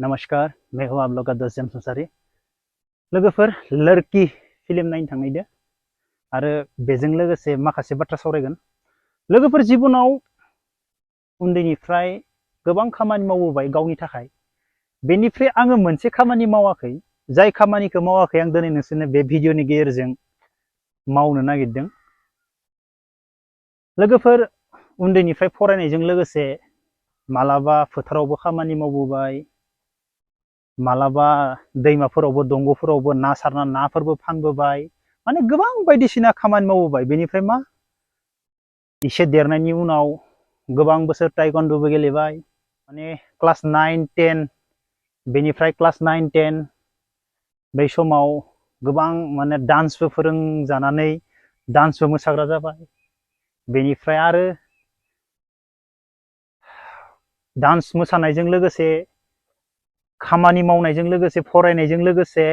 नमस्कार, मैं हूँ आप लोग का दोस्त जेम्स मुसारी। लोगोफोर लड़की फिल्म नायनो थांनायदो आरो बेजों लोगोसे माखासे बाथ्रा सावरायगोन। लोगोफोर जिबनाव उन्दैनिफ्राय गोबां खामानि मावबोबाय गावनि थाखाय। बेनिफ्राय आङो मोनसे खामानि मावाखै, जाय खामानिखौ मावाखै आं दिनै नोंसोरनो बे भिडिअनि गेजेरजों मावनो नागिरदों। लोगोफोर उन्दैनिफ्राय फरायनायजों लोगोसे मालाबा फोथारावबो खामानि मावबोबाय, मालाबा दैमाफोरावबो दंग'फोरावबो ना सारना नाफोरबो फानबोबाय, माने गोबां बायदिसिना खामानि मावबोबाय। बेनिफ्राय मा एसे देरनायनि उनाव गोबां बोसोर टाइकवान्ड'बो गेलेबाय, माने क्लास 9, 10, बेनिफ्राय क्लास 9, 10 बै समाव गोबां माने डान्सबो फोरोंजानानै डान्सबो मोसाग्रा जाबाय। बेनिफ्राय आरो डान्स मोसानायजों लोगोसे खामानि मावनायजों लोगोसे फरायनायजों लोगोसे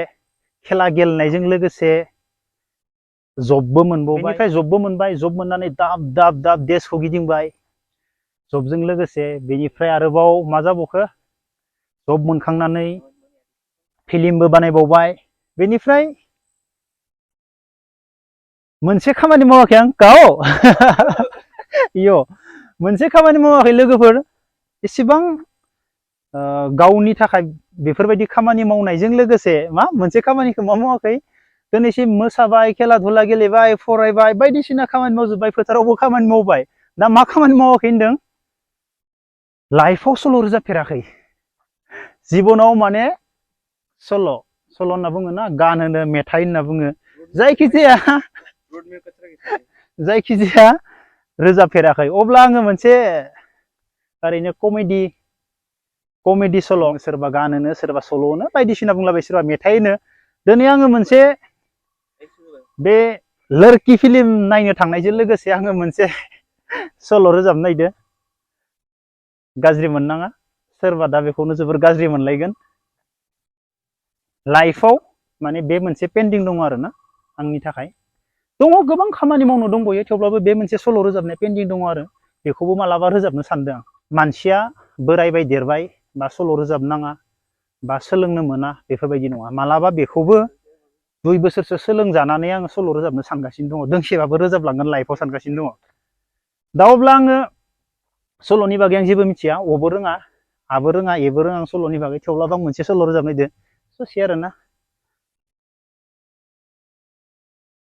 खेला गेलेनायजों लोगोसे जबबो मोनबावबाय। बेनिफ्राय जबबो मोनबाय, जब मोननानै दाब देशखौ गिदिंबाय जबजों लोगोसे। बेनिफ्राय आरोबाव मा जाबावखो, जब मोनखांनानै फिल्मबो बानायबावबाय। बेनिफ्राय मोनसे खामानि मावाखै आं गाव इयो मोनसे खामानि मावाखै लोगोफोर। एसेबां गावनि थाखाय बेफोरबायदि खामानि मावनायजों लोगोसे मा मोनसे खामानिखौ मावाखै, दिनैसिम मोसाबाय, खेला धुला गेलेबाय, फरायबाय, बायदिसिना खामानि मावजोब्बाय, फोथारावबो खामानि मावबाय। दा मा खामानि मावाखै होनदों? लाइफआव सल' रोजाबफेराखै। जिबनाव माने सल' होनना बुङो ना, गान होनो, मेथाइ होनना बुङो, जायखिजाया रोजाबफेराखै। अब्ला आङो मोनसे ओरैनो कमेडि सल', सोरबा गान होनो, सोरबा सल' होनो, बायदिसिना बुंलाबाय, सोरबा मेथाइ होनो। दिनै आङो मोनसे बे लड़की फिल्म नायनो थांनायजों लोगोसे आङो मोनसे सल' रोजाबनो नागिरदों। गाज्रि मोननाङा, सोरबा दा बेखौनो जोबोर गाज्रि मोनलायगोन। लाइफआव माने बे मोनसे पेन्डिं दङ आरोना आंनि थाखाय। दङ गोबां खामानि मावनो दंबयो, थेवब्लाबो बे मोनसे सल' रोजाबनाय पेन्डिं दङ आरो बेखौबो मालाबा रोजाबनो सानदों आं। मानसिया बोरायबाय देरबाय बा सल' रोजाबनाङा बा सोलोंनो मोना बेफोरबायदि नङा। मालाबा बेखौबो 2 बोसोरसो सोलोंजानानै आङो सल' रोजाबनो सानगासिनो दङ, दोंसेबाबो रोजाबलांगोन लाइफआव सानगासिनो दङ। दा अब्ला आङो सल'नि बागै आं जेबो मिथिया, अबो रोङा, आबो रोङा, एबो रोङा आं सल'नि बागै। थेवब्लाबो आं मोनसे सल' रोजाबनो नागिरदों, ससे आरोना।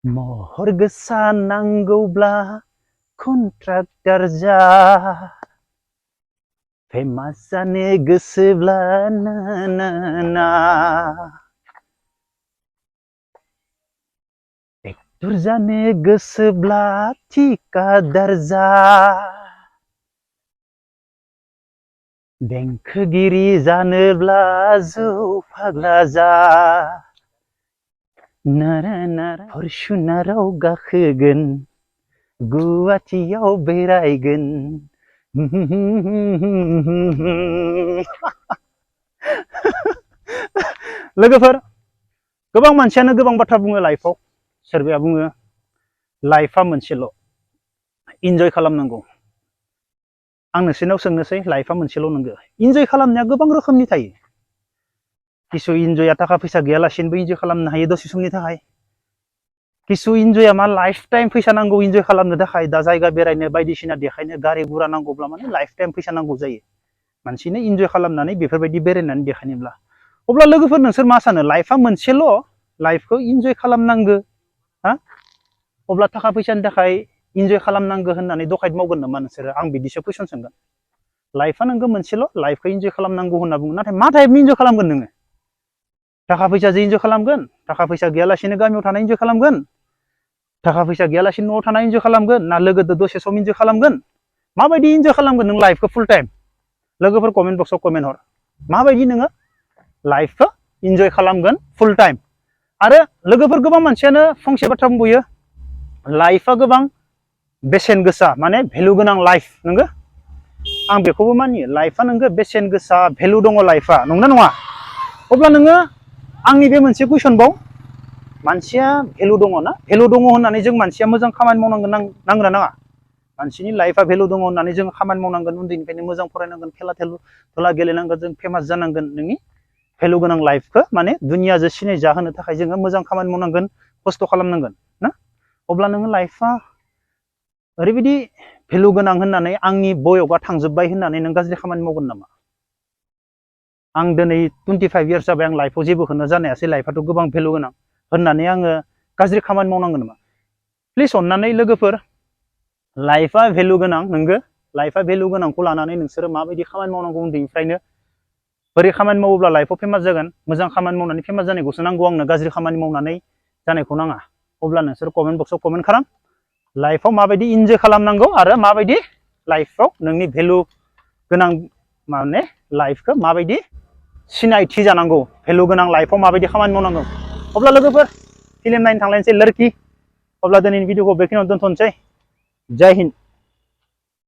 महर गोसा नांगौब्ला कन्ट्राक्टर जा, फेमास जानो गोसोब्ला ना ना ना, एक्टर जानो गोसोब्ला थिकादार जा, देंखोगिरि जानोब्ला जौ फाग्ला जा, नारा नारा फरचुनाराव गाखोगोन, गुवाहाटीयाव बेरायगोन। लोगोफोर गोबां मानसियानो गोबां बाथ्रा बुङो लाइफआव। सोरबाया बुङो लाइफआ मोनसेल', इन्जय खालामनांगौ। आं नोंसोरनाव सोंनोसै, लाइफआ मोनसेल' नंगौ? इन्जय खालामनाया गोबां रोखोमनि थायो। किसु इन्जयआ थाखा फैसा गैयालासेनोबो इन्जय खालामनो हायो दसे समनि थाखाय। किसु इन्जयआ मा लाइफ टाइम फैसा नांगौ इन्जय खालामनो थाखाय। दा जायगा बेरायनो बायदिसिना देखायनो गारि गुरा नांगौब्ला माने लाइफ टाइम फैसा नांगौ जायो मानसिनो इन्जय खालामनानै बेफोरबायदि बेरायनानै देखायनोब्ला। अब्ला लोगोफोर नोंसोर मा सानो, लाइफआ मोनसेल', लाइफखौ इन्जय खालामनांगौ हा? अब्ला थाखा फैसानि थाखाय इन्जय खालामनांगौ होननानै दखायत मावगोन नामा नोंसोरो? आं बिदिसो कुइसन सोंगोन। लाइफआ नोंगौ मोनसेल', लाइफखौ इन्जय खालामनांगौ होनना बुङो, नाथाय मा टाइपनि इन्जय खालामगोन नोङो? थाखा फैसाजों इन्जय खालामगोन, थाखा फैसा गैयालासेनो गामियाव थानाय इन्जय खालामगोन, थाखा फैसा गैयालासेनो न'आव थानाय इन्जय खालामगोन, ना लोगोजों दसे सम इन्जय खालामगोन? माबायदि इन्जय खालामगोन नों लाइफखौ फुल टाइम? लोगोफोर कमेन्ट बक्सआव कमेन्ट हर, माबायदि नोङो लाइफखौ इन्जय खालामगोन फुल टाइम? आरो लोगोफोर गोबां मानसियानो फंसे बाथ्रा बुंबोयो, लाइफआ गोबां बेसेन गोसा, माने भेलु गोनां लाइफ। नंगौ, आं बेखौबो मानियो, लाइफआ नोंगौ बेसेन गोसा, भेलु दङ लाइफआ, नंना नङा? अब्ला नोङो आंनि बे मोनसे कुइसन बाव, मानसिया भेलु दङ ना? भेलु दङ होननानै जों मानसिया मोजां खामानि मावनांगोन नांगोना नाङा? मानसिनि लाइफआ भेलु दङ होननानै जों खामानि मावनांगोन, उन्दैनिफ्रायनो मोजां फरायनांगोन, खेला धुला गेलेनांगोन, जों फेमास जानांगोन, नोंनि भेलु गोनां लाइफखौ माने दुनियाजों सिनाय जाहोनो थाखाय जोङो मोजां खामानि मावनांगोन खस्थ' खालामनांगोन ना अब्ला नोङो लाइफआ ओरैबायदि भेलु गोनां होननानै आंनि बयसआ थांजोब्बाय होननानै नों गाज्रि खामानि मावगोन नामा आं दिनै 25 इयार्स जाबाय आं लाइफआव जेबोखौनो जानायासै लाइफआथ' गोबां भेलु गोनां होननानै आङो गाज्रि खामानि मावनांगोन नामा प्लिज अननानै लोगोफोर लाइफआ भेलु गोनां नोंगो लाइफआ भेलु गोनांखौ लानानै नोंसोरो माबायदि खामानि मावनांगौ उन्दैनिफ्रायनो बोरै खामानि मावोब्ला लाइफआव फेमास जागोन मोजां खामानि मावनानै फेमास जानायखौसो नांगौ आंनो गाज्रि खामानि मावनानै जानायखौ नाङा अब्ला नोंसोर कमेन्ट बक्सआव कमेन्ट खालाम लाइफआव माबायदि इन्जय खालामनांगौ आरो माबायदि लाइफआव नोंनि भेलु गोनां माने लाइफखौ माबायदि सिनायथि जानांगौ भेलु गोनां लाइफआव माबायदि खामानि मावनांगौ अब्ला लोगोफोर फिल्म नायनो थांलायनोसै लड़की अब्ला दिनैनि भिडिअखौ बेखिनियाव दोनथ'नोसै जय हिन्द।